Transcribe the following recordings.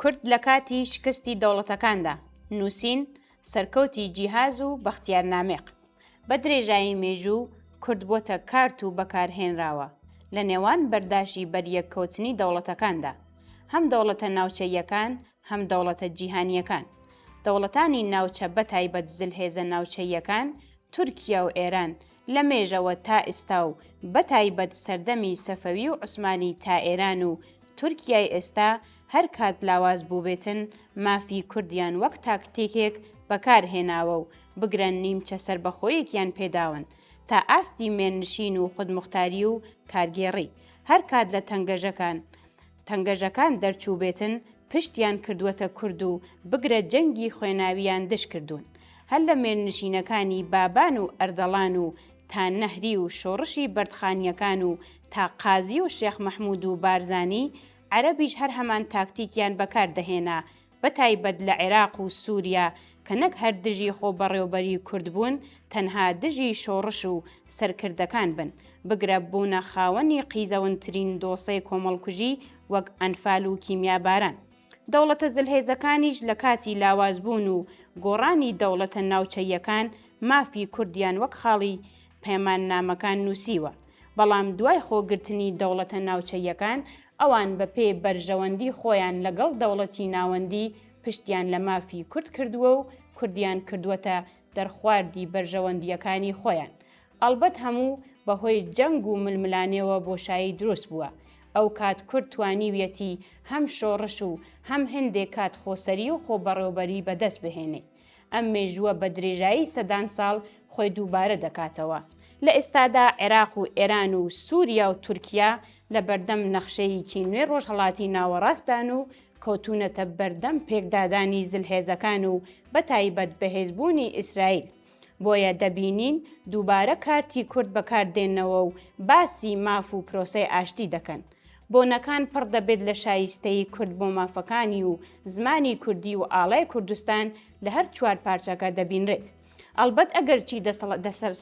کورد لە کاتی شکستی دەوڵەتەکاندا، نووسین، سەرکەوتی جیهاز و بەختیار نامێق. بە درێژایی مێژوو کورد بۆتە کارت و بەکارهێنراوە لە نێوان بەرداشی بەریەککەوتنی دەوڵەتەکاندا. هەم دەوڵەتە ناوچەییەکان هەم دەوڵەتە جیهانییەکان. دەوڵەتانی ناوچە بەتایبەت زلهێزە ناوچەییەکان تورکیا و ئێران لە مێژەوە تا ئیستا و بە تایبەت سەردەمی سەفەوی و عوسمانی تا ئێران و تورکیای ئێستا هەر کات لاواز بووبێتن مافی کوردیان وەک تاکتیکێک بەکار هێناوە و بگرە نیمچە سەربەخۆیەکیان پێداون تا ئاستی مێرنشین و خودموختاری و کارگێڕی هەر کات لە تەنگەژەکان تەنگەژەکان دەرچووبێتن پشتیان کردووەتە کورد و بگرە جەنگی خوێناویان دژ کردوون. هەر لە مێرنشینەکانی بابان و ئەردەڵان و تا نەهری و شۆڕشی بەردخانییەکان و تا قازی و شێخ مەحموود و بارزانی، عەرەبیش هەر هەمان تاکتیکیان بەکار دەهێنا بەتایبەت لە عێراق و سووریا کە نەک هەر دژی خۆبەڕێوبەری کورد بوون، تەنها دژی شۆڕش و سەرکردەکان بن، بگرە بوونە خاوەنی قیزەونترین دۆسێی کۆمەڵکوژی وەک ئەنفال و کیمیاباران. دەوڵەتە زلهێزەکانیش لە کاتی لاوازبوون و گۆڕانی دەوڵەتە ناوچەییەکان مافی کوردیان وەک خاڵی پەیماننامەکان نووسیوە، بەڵام دوای خۆگرتنی دەوڵەتە ناوچەییەکان ئەوان بە پێی بەرژەوەندی خۆیان لەگەڵ دەوڵەتی ناوەندی پشتیان لە مافی کورد کردووە و کوردیان کردووەتە دەرخواردی بەرژەوەندییەکانی خۆیان. ئەڵبەت هەموو بە هۆی جەنگ و ململانێوە بۆشایی دروست بووە. ئەو کات کورد توانیویەتی هەم شۆڕش و هەم هێندێک کات خۆسەری و خۆبەڕێوبەری بەدەست بهێنێ. ئەم مێژووە بە درێژایی سەدان ساڵ خۆی دووبارە دەکاتەوە. لە ئێستادا عێراق و ئێران و سووریا و تورکیا لە بەردەم نەخشەیەکی نوێی ڕۆژهەڵاتی ناوەڕاستدان و کەوتوونەتە بەردەم پێکدادانی زلهێزەکان و بەتایبەت بەهێزبوونی ئیسرائیل. بۆیە دەبینین دووبارە کارتی کورد بەکار دێنەوە و باسی ماف و پرۆسەی ئاشتی دەکەن. بۆنەکان پڕ دەبێت لە شایستەیی کورد بۆ مافەکانی و زمانی کوردی و ئاڵای کوردستان لە هەر چوار پارچەکە دەبینرێت. ئەڵبەت ئەگەرچی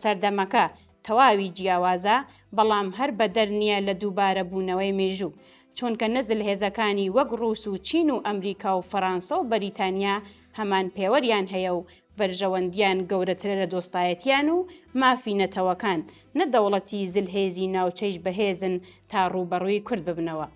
سەردەمەکە تەواوی جیاوازە، بەڵام هەر بەدەر نییە لە دووبارە بوونەوەی مێژوو. چونکە نە زلهێزەکانی وەک ڕووس و چین و ئەمریکا و فەرانسە و بەریتانیا هەمان پێوەریان هەیە و بەرژەوەندیان گەورەترە لە دۆستایەتیان و مافی نەتەوەکان، نە دەوڵەتی زلهێزی ناوچەیش بەهێزن تا ڕووبەڕووی کورد ببنەوە.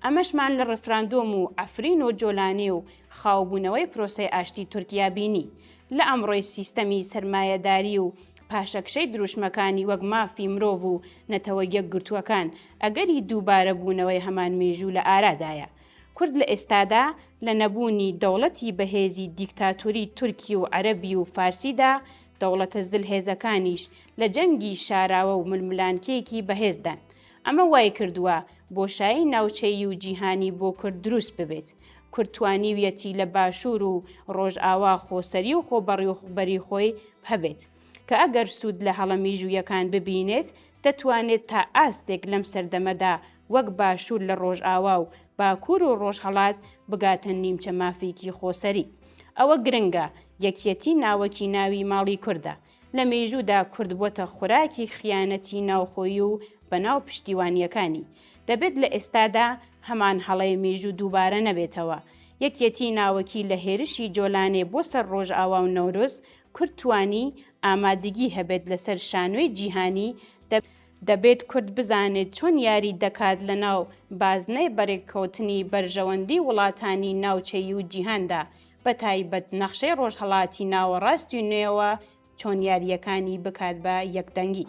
ئەمەشمان لە ڕفراندۆم و عەفرین و جۆلانێ و خاوبوونەوەی پرۆسەی ئاشتی تورکیا بینی. لە ئەمڕۆی سیستەمی سەرمایەداری و پاشەکشەی دروشمەکانی وەک مافی مرۆڤ و نەتەوە یەکگرتووەکان، ئەگەری دووبارەبوونەوەی هەمان مێژوو لە ئارادایە. کورد لە ئێستادا لە نەبوونی دەوڵەتی بەهێزی دیکتاتوری تورکی و عەرەبی و فارسیدا، دەوڵەتە زلهێزەکانیش لە جەنگی شاراوە و ململانکێیەکی بەهێزدان. ئەمە وایکردووە بۆشایی ناوچەیی و جیهانی بۆ کورد دروست ببێت. کورد توانیویەتی لە باشوور و ڕۆژئاوا خۆسەری و خۆبەڕیوبەری خۆی هەبێت، کە ئەگەر سوود لە هەڵە میژوویەکان ببینێت، دەتوانێت تا ئاستێک لەم سەردەمەدا وەک باشوور لە ڕۆژئاوا و باکوور و ڕۆژهەڵات بگاتە نیمچە مافێکی خۆسەری. ئەوە گرنگە یەکیەتی ناوەکی ناوی ماڵی کوردە. لە مێژوودا کورد بۆتە خوراکی خیانەتی ناوخۆیی و بەناو پشتیوانییەکانی. دەبێت لە ئێستادا هەمان هەڵەی مێژوو دووبارە نەبێتەوە. یەکیەتی ناوەکی لە هێرشی جۆلانێ بۆ سەر ڕۆژئاوا و نەورۆز کورد توانی ئامادگی هەبێت لەسەر شانۆی جیهانی، دەبێت کورد بزانێت چۆن یاری دەکات لەناو بازنەی بەرێککەوتنی بەرژەوەندی وڵاتانی ناوچەیی و جیهاندا، بەتایبەت نەخشەی ڕۆژهەڵاتی ناوەڕاستی نوێوە چۆن یارییەکانی بکات بە یەکدەنگی.